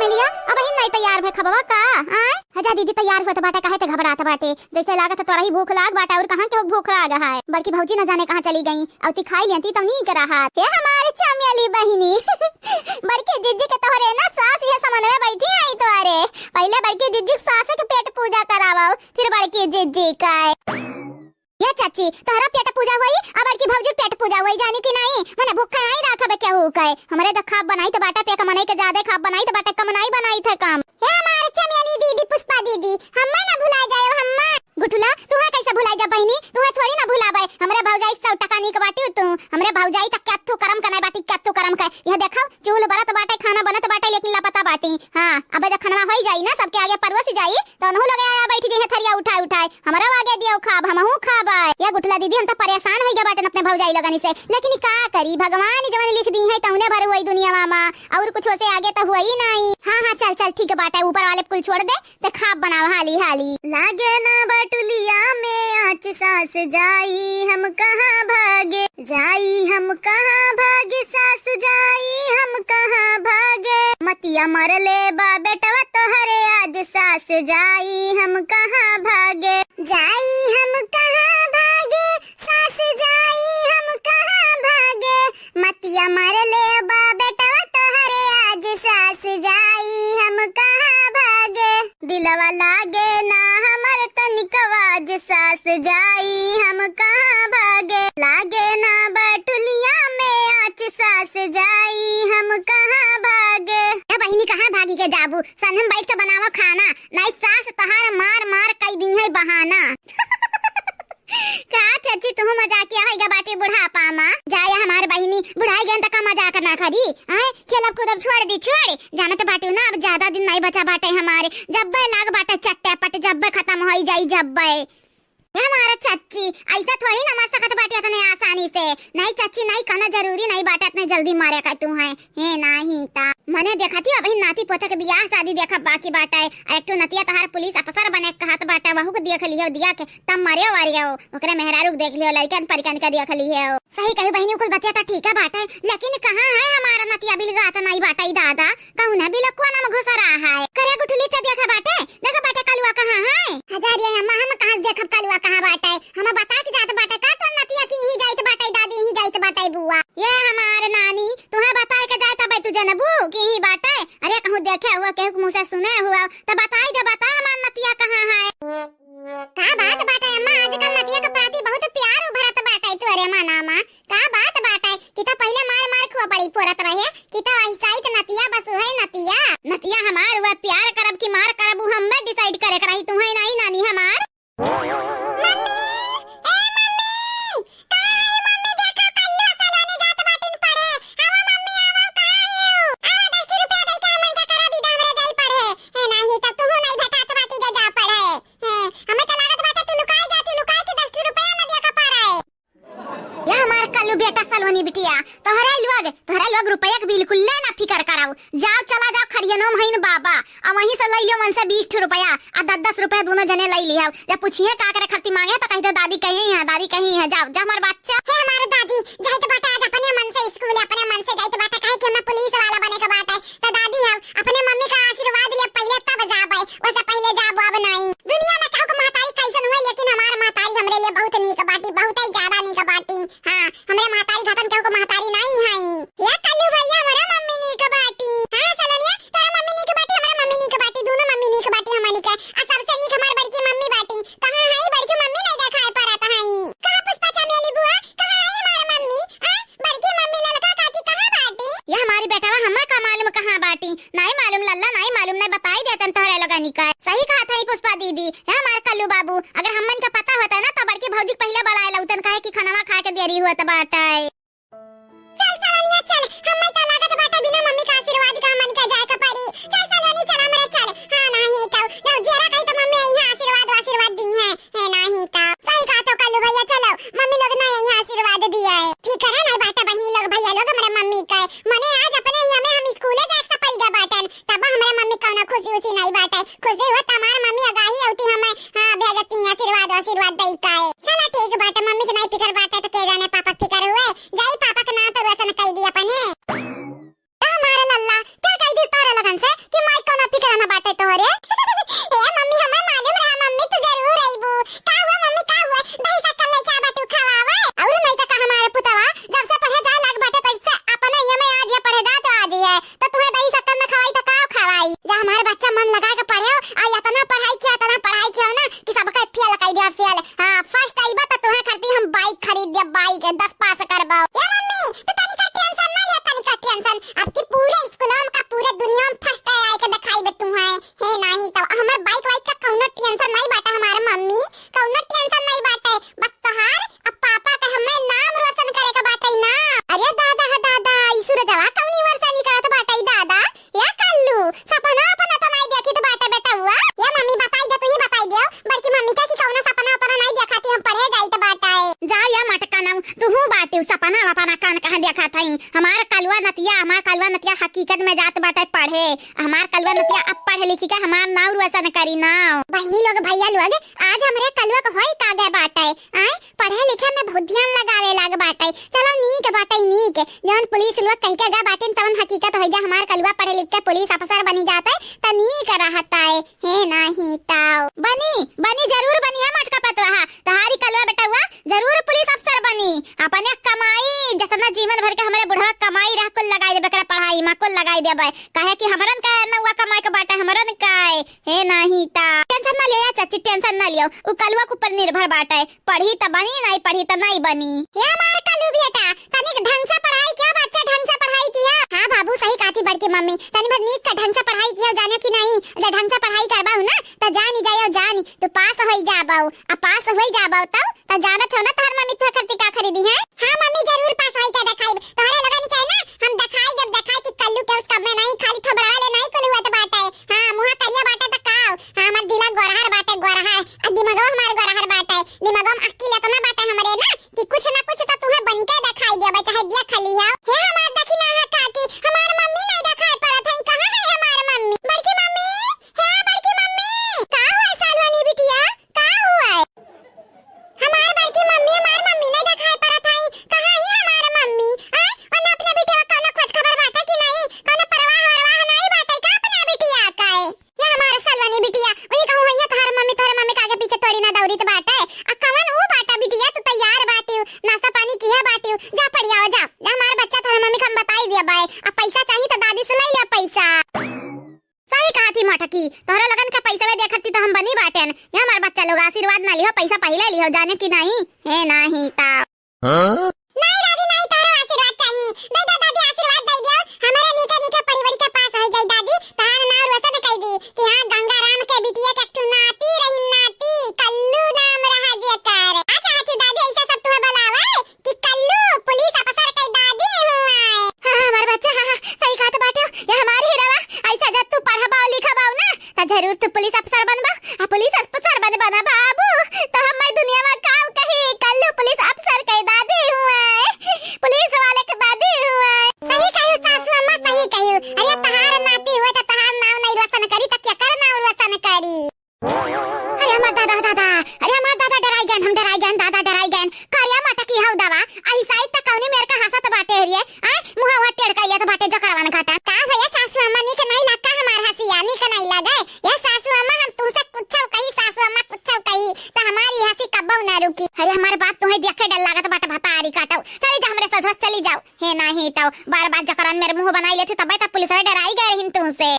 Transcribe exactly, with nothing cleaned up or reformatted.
लिया, अबहिन नाहीं तैयार भए खबवा का? आय? हजा दीदी तैयार होत बाटे, काहे ते घबरात बाटे? जैसे लागत है तोरा ही भूख लाग बाटे, और कहाँ के भूख लाग है? बड़की भौजी न जाने कहाँ चली गई, अउती खाई लेती तब नीक रहा। ए हमारे चमेली बहिनी, बड़की जिज्जी के तोहरे ना सास ये समनवे बैठी आई तोहरे। पहिले बड़की जिज्जी सास के पेट पूजा करावो, फिर बड़की जिज्जी का। ये चाची, तोहरा पेट पूजा होई, आ बड़की भौजी पेट पूजा होई, जानी कि नाहीं? मने भूख आई राखबे केहू के। हमरे जब खाब बनाई त बाटे, ते एक मनई के जादे खाब बनाई त बाटे, कम नाहीं बनाई थे काम। हे हमार चमेली दीदी, पुष्पा दीदी, हम्मा ना भुला जायो, हम्मा। गुठुला, तुहा कैसे भुलाई जा बहिनी? तुहा थोड़ी ना भुलाबे। हमरे भौजाई सौ टका नीक बाटी तू। हमरे भौजाई त कत्थू करम के नाहीं बाटी, कत्थू करम के। यह देखो, चूल्ह बरत बाटे, खाना बनत बाटे, लेकिन लापता बाटी। हाँ, अब जब खनवा होई जाई ना, सबके आगे परोस जाई, त उनहु लोग आया बैठ जइहे थरिया उठाए उठाए। हमरो आगे दियो खाब, हमहू खाब। ये गुठला दीदी, हम त परेशान होई गए बाटन अपने भौजाई लोगनी से, लेकिन का करी, भगवान जवन लिख दी है तौने भर हुई दुनिया मा, और कुछ से आगे त हुई नाहीं। हाँ हाँ, चल चल, ठीक बाटे, ऊपर वाले कुल छोड़ दे, ते खाब बनाव हाली हाली। लागे ना बटुलिया में आँच, सास जाई हम कहाँ भागे, जाई हम कहाँ भागे, सास जाई हम कहाँ भागे। मतिया मरले बा बेटवा तोहरे आज, सास जाई हम कहाँ भागे, जाई हम कहाँ भागे, सास जाई हम कहाँ भागे। मतिया मरले बा बेटवा तोहरे आज, सास जाई हम कहाँ भागे। दिलवा लागे ना हमर तनिकवा आज, सास जाई हम कहाँ भागे। लागे ना बटुलिया में आँच, सास जाई हम कहाँ भागे। ए बहिनी, कहाँ भागी के जाबू? सन्हम बैठ के बनावा खाना, नाहीं सास तहार मार मार कई दिहैं बहाना। का चाची, तुहू मजाकिया होइगा बाटी बुढ़ापा मा? जाया हमार बहिनी, बुढ़ाई गयन त का मजाक ना करी? आय, खेलब कूदब छोड़ दी, छोड़। जानत बाटी ना, अब जादा दिन नाहीं बचा बाटे हमारे। जब्बे लाग बाटे चट्टे पट, जब्बे खतम होई जाई, जब्बे। ए हमार चाची, ऐसा थोड़ी ना मर सकत बाटी अतने आसानी से। नाहीं चाची, नाहीं, कौनो जरूरी नाहीं बाटे अतने जल्दी मरे का तुहैं। हे नाहीं ता। मने देखत ही अबहिन नाती पोता के बियाह सादी देखब बाकी बाटे। आ एक ठो नतिया तहार पुलिस अफसर बने के कहत बाटे, वहू के देख लिहो दिया के, तब मरियो वरियो। ओकरे मेहरारू के देख लिहो, लइकन परिकन के देख लिहो। सही कही बहिनी, कुल बतिया त ठीक है बाटे, लेकिन कहाँ है हमार नतिया बिलगात नाहीं बाटे दादा, कौन है बिलकुआ नाम घुस रहा है। करे गुठली ते देखा बाटे, देखा बाटे कलुआ कहाँ है? हजारिया अम्मा, हम कहाँ से देखब कलुआ कहाँ बाटे? हम बता के जात बाटे का तोर नतिया कि इही जाइत बाटे दादी, इही जाइत बाटे बुआ। ये हमार नानी, तुहैं बताए के जाए तबे तू जनबू कि इही बाटे। अरे कहूँ देखे हुआ, केहू के मुँह से सुने हुआ, त बताई दे, बता हमार नतिया कहाँ है? का बात बाटे अम्मा, आजकल नतिया के प्रति बहुत प्यार उभरत बाटे तोरे मना मा। का बात बाटे कि त पहिले मार मार खोपड़ी फोरत रहे, कि त अहिसाइत नतिया बस उहे नतिया। नतिया हमार हुआ प्यार करब कि मार करब, उ हम्मे decide करे के रही, तुहैं नाहीं नानी हमार। मम्मी, ए मम्मी, का है मम्मी, देखा कल्लू सलोनी जात बाटिन पढ़े। आवा मम्मी, आवा, कहाँ है उ? आवा, दस रुपया दे के हमन के करा विदा, हमरे जाई पढ़े। हे नाहीं त तुहू नाहीं भेटात बाटी जो जा पढ़े। हे, हमें त लागत बाटे तू लुकाए जाती, लुकाए के दस रुपया नदिया का पार आए। या हमार कल्लू बेटा सलोनी बिटिया, तोहरे लोग, तोहरे लोग रुपया के बिल्कुल ले ना फिकर कराऊ। जाओ, चला जाओ, खरियनो में हईन बाबा, आ वहीं से लई लियो मन से बीस ठो रुपया, आ दस दस रुपया दोनों जने लई लियो। जब पूछिए का करे खरती मांगे, तो कही दो दादी कहीं है, दादी कहीं है। जाओ, जा हमार बच्चा। हे हमार दादी, जाइत बाटे आज अपने मन से स्कूल, अपने मन से जाइत बाटे, काहे कि हमरा पुलिस वाला बने के बाटे। तो दादी हम अपने मम्मी का आशीर्वाद लिए पहिले तब जाबे, ओसे पहिले जाबो अब नाहीं। दुनिया में केहू के महतारी कैसन हुए, लेकिन हमार महतारी हमरे लिए बहुत नीक बाटी, बहुत ही ज्यादा नीक बाटी। हाँ, हमरे महतारी घटन केहू के महतारी नाहीं है। या कल्लू भैया, हमरा मम्मी नीक बाटी। हाँ सलोनिया, तोरा मम्मी नीक बाटी, हमरा मम्मी नीक बाटी, दोनों मम्मी नीक बाटी हमनी के। आ सबसे नीक हमार बड़की मम्मी बाटी। कहाँ है बड़की मम्मी, नाहीं देखाए पड़त है। कहाँ पुष्पा चमेली बुआ, कहाँ है हमार मम्मी? आ बड़की मम्मी, ललका काकी कहाँ बाटी? या हमारी बेटवा, हमें का मालूम कहाँ बाटी? नाहीं मालूम लल्ला, नाहीं मालूम, नाहीं बताई देतन तोहरे लोगनी का। सही कहत है पुष्पा दीदी, या हमार कल्लू बाबू, अगर हमन के पता होता ना तो बड़की भौजी के पहिले बुलाए लउतन, काहे कि खनवा खाए के देरी होत बाटे। चल सलोनिया चल, हमें तो लागत बाटे बिना मम्मी का आशीर्वाद का हमन के जाए के पड़ी। चल सलोनी चल, हमरे चल। हाँ नाहीं तो, जब जेरा कही तो मम्मी यहाँ आशीर्वाद आशीर्वाद दी है। हे नाहीं त। सही कहा तो कल्लू भैया, चलो, मम्मी लोग ना यही आशीर्वाद दिया है। फिकर है नाहीं बाटे बहिनी लोग, भैया लोग, हमरे मम्मी का। मने आज अपने यहाँ में हम स्कूले जाए से पड़ी गए बाटन, तब हमरे मम्मी कौनो खुशी उसी नाहीं बाटे। खुशी हो त हमार मम्मी अगाही होती हमें, हाँ, भेजती हैं आशीर्वाद, आशीर्वाद दई का है। चला ठीक बाटे, मम्मी के नाहीं फिकर बाटे तो के जाने पापा के फिकर हुए। जाई पापा के नाम तो रोशन कर दी अपने। का से कि माई कौनो फिक्र ना बाटे तोहरे। ए मम्मी, हमें मालूम रहा मम्मी, तू जरूर अइबू। का हुआ मम्मी, का हुआ? दही शक्कर लेके आ बाटू खवावे। और नहीं तो का हमारे पुतवा जब से पढ़े जाए लाग बाटे, तब से अपने ये में आज ये पढ़े जा तो आज ही है, तो तुम्हें दही शक्कर न खवाई तो का खवाई? जा हमारे बच्चा मन लगा के पढ़े हो, और इतना पढ़ाई किया, इतना पढ़ाई किया हो ना कि सबके फेल कर दिया, फेल। हाँ, फर्स्ट आइबा तो तुम्हें खातिर हम बाइक खरीद दिया, बाइक दस पास करबो। ए मम्मी, तू तनिका टेंशन ना ले, तनिका टेंशन। अब की पूरे स्कूल में का पूरे दुनिया में फर्स्ट आए के दिखाई बे तुम्हें। हे नाही तो हमार बाइक वाइक का कौनो टेंशन नहीं बाटे हमार मम्मी, कौनो टेंशन नहीं बाटे। बस तोहार अब पापा के हमें नाम रोशन करे के बाटे ना। अरे दादा हो दादा, ई सूरजवा कौनी ओर से निकलत बाटे दादा? या कल्लू, सपना अपना तो नहीं देखी तो बाटे बेटउआ। या मम्मी बताई दे, तू ही बताई दे, बड़की मम्मी के कि कौनो सपना अपना नहीं देखा थी, हम पढ़े जाई तो बाटे। जा या मटका ना, तू हूँ बाटे सपना अपना कान कहाँ देखा था? हमार कलुआ नतिया, हमार कलुआ नतिया हकीकत में जात बाटे पढ़े। हमार कलुआ नतिया अब पढ़ लिखी के हमार नाव रोशन करी नाव। बहिनी लोग, भैया लोग, आज हमरे कलुआ के होई का गए बाटे, आय, पढ़े लिखे में बहुत ध्यान लगावे लाग बाटे। चलो नीक बाटे, नीक। जौन पुलिस लोग कह के गए बाटे, तवन हकीकत होई जा, हमार कलुआ पढ़ लिख के पुलिस अफसर बनी जाते, त नीक रहता है। हे नाही ताव। बनी, बनी, जरूर बनी है मोटका पतोहा। तहारी कलवा बेटउआ जरूर पुलिस अफसर बनी। अपने कमाई, जितना जीवन भर के हमरे बुढ़वा कमाई रहा, कुल लगाई देबे एकरा पढ़ाई में, कुल लगाई देबे। काहे कि हमरन का है नउआ कमाए के बाटे, हमरन का है। हे नाही ता। टेंशन ना लिया चाची, टेंशन ना लियो। उ कलवा के ऊपर निर्भर बाटे। पढ़ी त बनी, नहीं पढ़ी त नहीं बनी। हे हमार कलू बेटा, तनिक ढंग से पढ़ाई किया बच्चा, ढंग से पढ़ाई किया। हाँ बाबू, सही कहती बड़की मम्मी, तनी भर नीक का ढंग से पढ़ाई किया, जाने कि नहीं, जे ढंग से पढ़ाई करबा हूँ ना, त जानी जायो जानी, तू पास होई जाबो, आ पास होई जाबो तब, त जानत हो ना तोहर मम्मी तोहर खातिर का खरीदी है। हाँ मम्मी, जरूर पास होई के देखाई, तोहरे लोगन के ना हम देखाई, जब देखाई कि कल्लू के उस कब में नहीं, खाली थोबड़वा ले नहीं कुल हुआ त बाटे। हाँ, मुँह करिया बाटे त काव, हाँ, हमार दिला गोरहर बाटे, गोरहर, आ दिमागवा हमार गोरहर बाटे, दिमागवा में अक्ल इतना बाटे हमरे ना, कि कुछ ना कुछ तो तुम्हें बन के दिखाई देबे, चाहे देख लिया। हे हमार दखिना है काकी, हमार मम्मी नहीं दिखाई पड़त है। कहाँ है हमार मम्मी? बड़की मम्मी, हे बड़की मम्मी, का हुआ सालवानी बिटिया, का हुआ? हमार बड़की मम्मी, हमार मम्मी नहीं दिखाई पड़त है। कहाँ है हमार मम्मी? आय, और अपने बिटिया का कौनो खोज खबर बाटे कि नहीं? कौनो परवाह वरवाह नहीं बाटे का अपने बिटिया का है? या हमार सलवनी बिटिया, वही कहूँ, वही तोहर मम्मी, तोहर मम्मी का आगे पीछे तोरी ना दौड़ित बाटे। आ कवन ऊ बाटा बिटिया, तू तैयार बाटिउ, नाश्ता पानी किहे बाटिउ, जा पढ़ियाओ जा, जा हमार बच्चा तोहर मम्मी के हम बताई दिया बाए, आ पैसा चाही तो दादी से ले लिया पैसा। सही कहा थी मोटकी, तोहरा लगन का पैसा में देखती तो हम बनी बाटेन। या हमार बच्चा लोग आशीर्वाद ना लिहो, पैसा पहले लिहो, जाने कि नहीं, हे नाही ता। हाँ? नहीं दादी, नहीं, तोहरो आशीर्वाद चाही। दे दो दादी, आशीर्वाद दे दियो। हमारे नीके नीके पढ़ी वढ़ी के पास हो जाई दादी। तहार नाम रोशन कर दी कि हाँ, गंगाराम के बिटिया के एक ठो नाती रही, नाती, कल्लू नाम रहा जेकर। आ चाहती दादी, ऐसा सब तुम्हें बुलावे कि कल्लू पुलिस अफसर के दादी हुआ है। हाँ, हाँ, हमार बच्चा, हाँ, हाँ, सही कहत बाटे। ये हमारी हीरावा, ऐसा जब तू पढ़बा लिखबा ना, त जरूर तू पुलिस अफसर बनबा, आ पुलिस अफसर बनबा ना बाबू, त हम दुनिया में काव कही, कल्लू पुलिस अफसर के दादी हुआ है, पुलिस वाले के दादी हुआ है। सही कहियो सासू अम्मा, सही कहियो। अरे तहार नाती हुआ त तहार नाव नहीं रोशन करी त केकर नाव रोशन करी? अरे हमार दादा, दादा, अरे हमार दादा डराई गए, हम डराई गए, दादा डराई गए। करिया माटा की हौ दवा, आई साइड तक कौनी मेर का हंसत बाटे रे, आय, मुंह हुआ टेढ़ कइले त बाटे जकरवन घटा। का भैया सासू अम्मा, नीक नहीं लगा हमार हंसिया, नीक नहीं लगे। ये सासू अम्मा, हम तुमसे कुछ कही, सासू अम्मा कुछ कही, त हमारी हंसी कब्बो ना रुकी। अरे हमार बात तुम्हें देख के डर लागत बाटे भतारी काटो। चली जा हमरे ससुर चली जाओ। हे नाही तो बार बार जकरन मेर मुंह बनाई लेते तबे त पुलिस वाले डराई गए रहिन तुमसे।